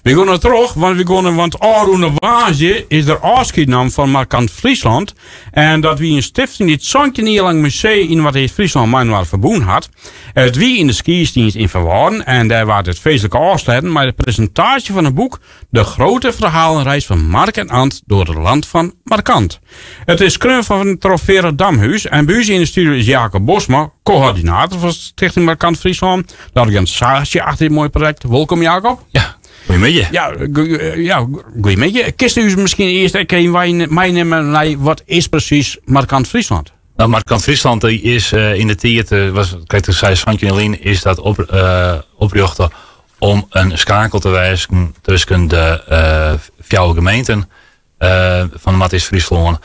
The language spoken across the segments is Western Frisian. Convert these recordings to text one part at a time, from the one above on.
Wy geane troch, want wy geane, want ôfrûne woansdei is der ôfskied nommen fan Markant Friesland. En dat wie in stifting dy't 17 jier lang musea yn Noardeast-Fryslân mei-inoar ferbûn hat. It wie yn de Skiestiens yn Ferwâlden en dêr waard it feestlik ôfsletten mei de presintaasje fan it boek De Grote Verhalenreis van Mark en Ant door het Land van Markant. It is skreaun fan troch Vera Damhuis en by ús yn de studio is Jacob Bosma, koördinator fan Stichting Markant Fryslân, de organisaasje achter dit moaie projekt. Wolkom Jacob. Ja, goeiemiddei. Ja, ja goeiemiddei. Kinst ús miskien earst ek even meinimme nei wat is presys Markant Friesland? Nou, Markant Friesland is yn de tiid, was, krekt ik sei, 17 lyn is dat op, oprjochte om in skakel te wêzen tusken de fjouwer gemeenten fan Noardeast-Fryslân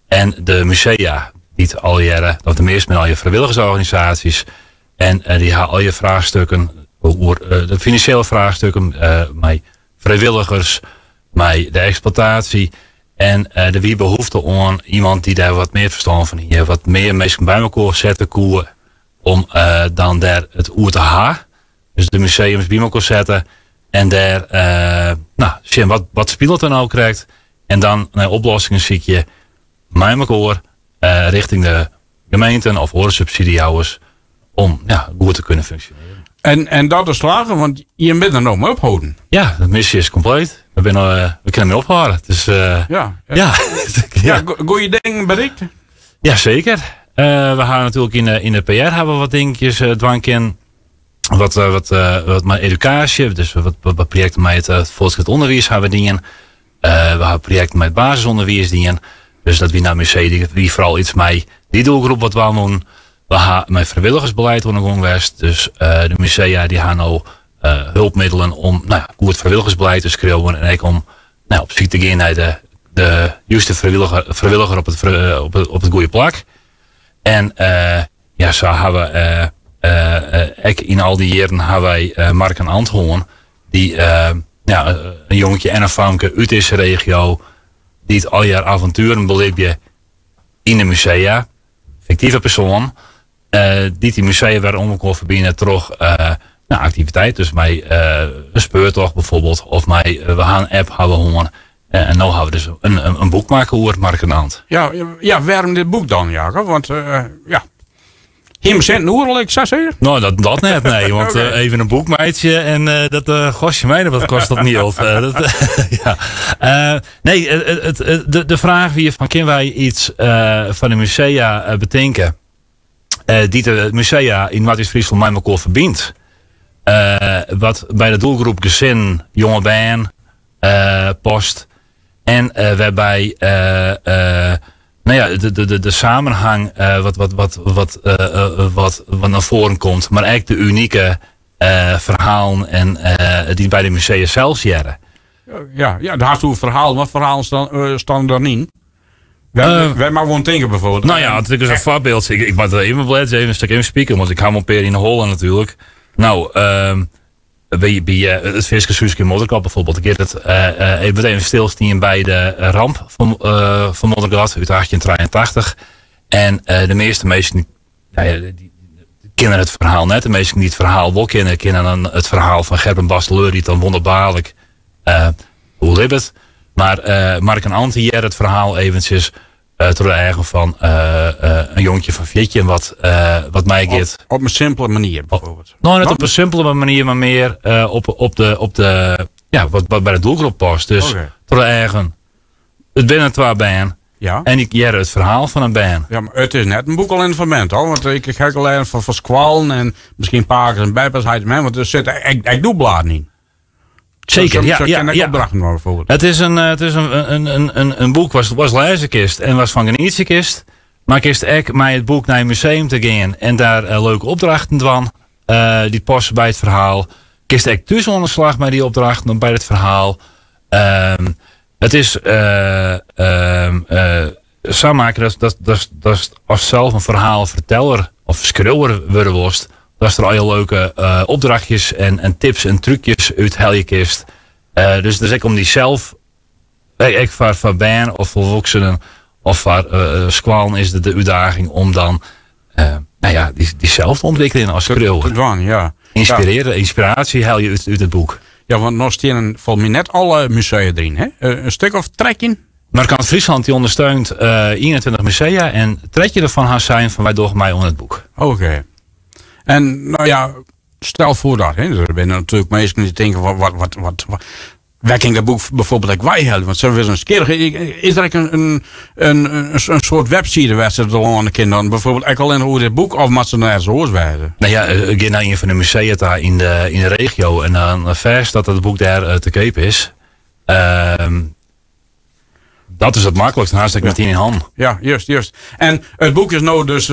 en de musea, dy't allegearre, of de measte binne allegear frijwilligersorganisaasjes, en dy ha allegear fraachstikken oer de finansjele fraachstikken mei frijwilligers, mei de eksploitaasje. En der wie behoefte oan iemand dy't dêr wat mear ferstân fan hie, wat mear minsken by elkoar sette koe om dan dêr it oer te ha. Dus de museums by elkoar sette en dêr nou, sjen wat, wat spilet der no krekt. En dan nei oplossingen sykje mei elkoar richting de gemeenten of oare subsidyjouwers om ja, goed te kunnen functioneren. En dat is slagge, want je bent er nog mee ophouden. Ja, de missie is compleet. We, binne, we kinne mei ophâlde. Dus, ja, ja. Ja. Ja, goede dingen berikt? Ja, zeker. We ha natuerlik yn de PR ha we wat dinkjes dwaan kinnen. Wat, wat, wat mei edukaasje, dus wat, wat projekten mei it fuortset ûnderwiis ha we dien. We ha projekten mei it basisûnderwiis dien. Dus dat wie nei museum, dy wie foaral iets mei dy doelgroep wat dwaan woenen. We ha mei frijwilligersbeleid oan de gong west. Dus de musea dy ha no hulpmiddelen om nou ja, goed frijwilligersbeleid te skriuwen en ek om nou, op syk te gean nei de, de juste frijwilliger, frijwilliger op it, op it, op it goede plak. En ja, sa ha we ek yn al dy jierren ha wy Mark en Ant hân, dy ja, in jonkje en in famke út dizze regio, dy't allegear avontueren belibje yn de musea, fiktive persoanen, dy't dy musea wer oan elkoar ferbine troch nou, aktiviteit. Dus mei in speurtocht bijvoorbeeld, of mei we ha in app ha we hân. En no ha we dus in boek makke oer Mark en Ant. Ja, ja, wêrom dit boek dan, Jacob? Want ja, him sint oeral, ik sa zeggen. Nou, dat, dat net, nee. Want okay. Even in boek meitsje en dat uh, gostje mij, wat kost dat niet? Dat, ja. Nee, het, de vraag wie van, kunnen wij iets van de musea betinken? Dy't de musea yn Noardeast-Fryslân mei elkoar ferbynt. Wat by de doelgroep gesin, jonge bern past. En wêrby nou ja, de samenhang wat, wat, wat, wat, wat, wat nei foaren komt. Mar ek de unike ferhalen en dy't by de musea sels hearre. Ja, ja, dêr hast oer ferhalen. Wat ferhalen stean der yn? Wêr moatte we oan tinke bijvoorbeeld? Nou ja, it is in foarbyld. Ik moat even blêdzje, even in stik even spieken, want ik ha him al in pear yn 'e holle natuerlik. Nou, by it Fiskershúske yn Moddergat bijvoorbeeld, giet it even even stilstien by de ramp fan Moddergat út 1883. En de measte minsken, nou ja, dy kenne it ferhaal net. De minsken dy't it ferhaal wol kenne, kenne dan it ferhaal fan Gerben Basteleur, dy't dan wonderbaarlik oerlibbet. Mar Mark en Ant hearre it ferhaal eventsjes troch de eagen fan in jonkje fan 14 wat, wat meigiet. Op in simpele manier bijvoorbeeld? Nou, net op in simpele manier, mar mear op, op, de, op de, ja, wat, wat by de doelgroep past. Dus okay. troch de eagen. It binne twa bern. Ja. En ik hear it ferhaal fan in bern. Ja, mar it is net in boek allinne foar bern, toch? Want ik ha al lêzen fan skoallen en miskien pakes en beppes, heit en mem, want der sitte ek doe bladen yn. Zeker, ja. Sa kin ek opdrachten wurde, bijvoorbeeld. Het is een, het is een, een, een, een boek watst, watst lêze kinst en watst fan genietsje kinst. Mar kinst ek mei it boek nei in museum te gean en dêr leuke opdrachten dwaan. Dy't passe by it ferhaal. Kinst ek thús oan de slach mei dy opdrachten by it ferhaal. It is sa makke dat, dat, dat, dat ast sels in ferhaalferteller of skriuwer wurde wolst, datst der allegear leuke opdrachtjes en, en tips en trúkjes út helje kinst. Dus, dus ek om dysels, ek foar, foar bern of folwoeksenen of foar skoallen is it de útdaging om dan nou ja, dysels te ûntwikkeljen as skriuwer. Te dwaan, ja. Ynspirearje, ynspiraasje helje út, út it boek. Ja, want no steane folgens my net alle musea deryn, hè? In stik of 13? Markant Friesland dy ûndersteunt 21 musea en 13 derfan ha sein fan wy dogge mei oan it boek. Oké. En no ja, stel foar dat, hè, der binne natuerlik minsken dy't tinke wat, wat, wat, wat, wat wêr kin ik dat boek bijvoorbeeld ek weihelje? Want se wurde nijsgjirrich. Is der ek in soart webside wêr't se telâne kinne dan bijvoorbeeld ek allinnich oer dit boek of moat se dan ergens oars wêze? No ja, gean nei ien fan de musea ta yn de regio en dan fêst dat it boek dêr te keap is. Dat is it maklikst, dan hast it metien yn hannen. Ja, just. En it boek is no dus,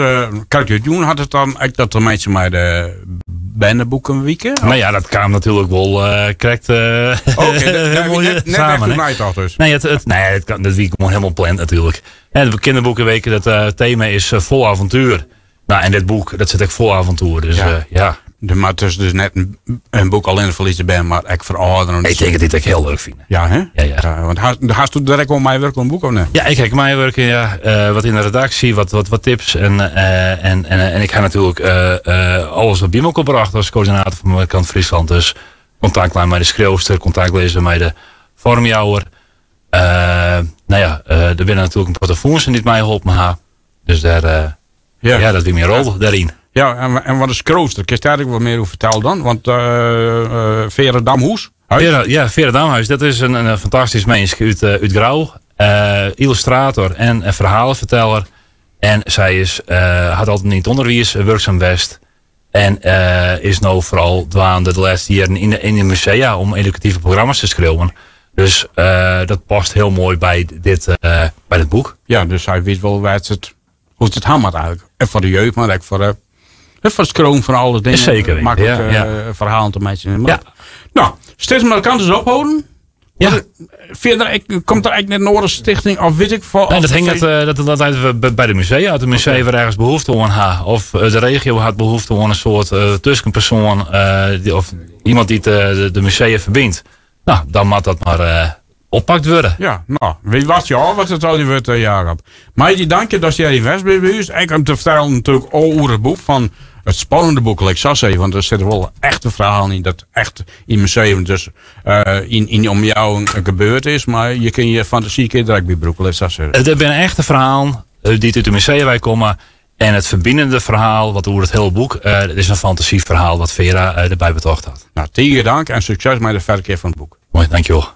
krekt útjûn, hat it dan ek dat te meitsjen mei de berneboekenwike? No ja, dat kaam natuerlik wol krekt Oké, heel moai net samen, echt neitocht dus. Nee, dat wie gewoan hielendal pland natuerlik. En de kinderboekenweken, dat thema is vol avontuur. No, en dit boek, dat sit ek fol avontoer. Dus, ja. Mar it is dus net in boek allinnich foar lytse bern, mar ek foar âlderen. Ik tink dat dy it ek hiel leuk fine. Ja, hè? Ja. Ja, want hast do dêr ek oan meiwurke oan it boek of net? Ja, ik ha ek meiwurke, ja. Wat yn de redaksje, wat tips. En ik ha natuerlik alles wat by elkoar brocht as koördinator fan Markant Friesland. Dus kontakt lein mei de skriuwster, kontakt lizze mei de foarmjouwer. No ja, der binne natuerlik in protte fûnsen dy't my holpen ha. Dus dêr, ja, dat wie myn rol dêryn. Ja, en wat is skriuwster? Kinst dêr ek wat mear oer fertelle dan? Want Vera Damhuis? Vera, ja, Vera Damhuis, dat is in fantastysk minsk út Grou. Yllustrator en ferhaleferteller. En sy hat altyd yn it ûnderwiis wurksum west. En is no foaral dwaande de lêste jierren yn de musea om edukative programma's te skriuwen. Dus dat past hiel moai by dit boek. Ja, dus sy wit wol hoe't it ha moat eigentlik. En foar de jeugd, mar ek foar it skriuwen fan alle dingen. Seker, Maklik ja. ferhalen te meitsjen. Ja. No, Stichting Markant is opholden. Ja. Want fierder ek, komt der ek net in oare stichting of wit ik folle? Nee, dat hinget dat by de musea. As de musea wer ergens behoefte oan ha, of de regio hat behoefte oan in soart tuskenpersoan, of iemand dy't de musea ferbynt. No, dan moat dat mar oppakt wurde. Ja, no, wy wachtsje ôf wat it allegear wurdt, Jacob. Mei dy dankje datst hjir yn west bist by ús. Ek om te fertellen natuerlik al oer it boek fan it spannende boek, lit ik sa sizze. Want der sitte wol echte ferhalen yn dat echt yn museum dus yn dy omjouwing gebeurd is. Mar je kinne je fantasy kin der ek by brûke, lit ik sa sizze. It binne echte ferhalen dy't út de musea wei komme. En it ferbinende ferhaal wat oer it hiele boek, it is in fantasyferhaal wat Vera derby betocht hat. No, tige dank en sukses mei de ferkeap fan it boek. Moai, dankjewol.